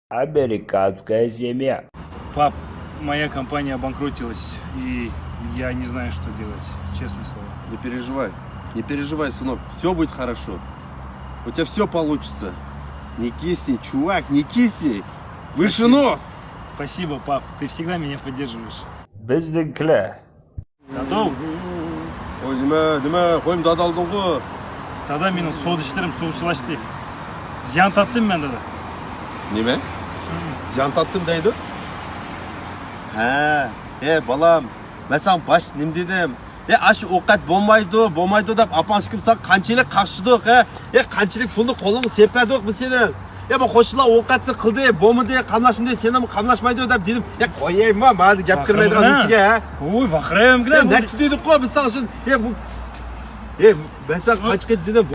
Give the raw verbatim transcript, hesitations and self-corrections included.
Американская семья. Пап, моя компания обанкротилась, и я не знаю, что делать, честное слово. Не переживай, не переживай, сынок, все будет хорошо. У тебя все получится. Не кисни, чувак, не кисни. Выше нос. Спасибо, пап, ты всегда меня поддерживаешь. Біздің кілі. Готов? Ой, nima, nima, qo'yim dada olding'u. Dada, mening sot ishlarim suvga ulashdi. Ziyon tortdim men, dada. Nima? Ziyon tortdim deydi. Ha, e bolam, men san bosh nima dedim? E, ash ovqat bo'lmaydi, bo'lmaydi deb opang kim san qanchalik qaqshidiq, ha? E, qanchalik pulni qo'lingga sepadik biz seni. E, bu qo'shnilar ovqatni qildi, bo'lmadi, qamlashmadi, seni ham qamlashmaydi deb dedim. E, qo'yaymi, mana gap kirmaydigan nisiga, ha? Oy, vaqirayamgina. E, nechi dedik-ku biz san uchun? E, bu, e, men san qancha qildi dedim.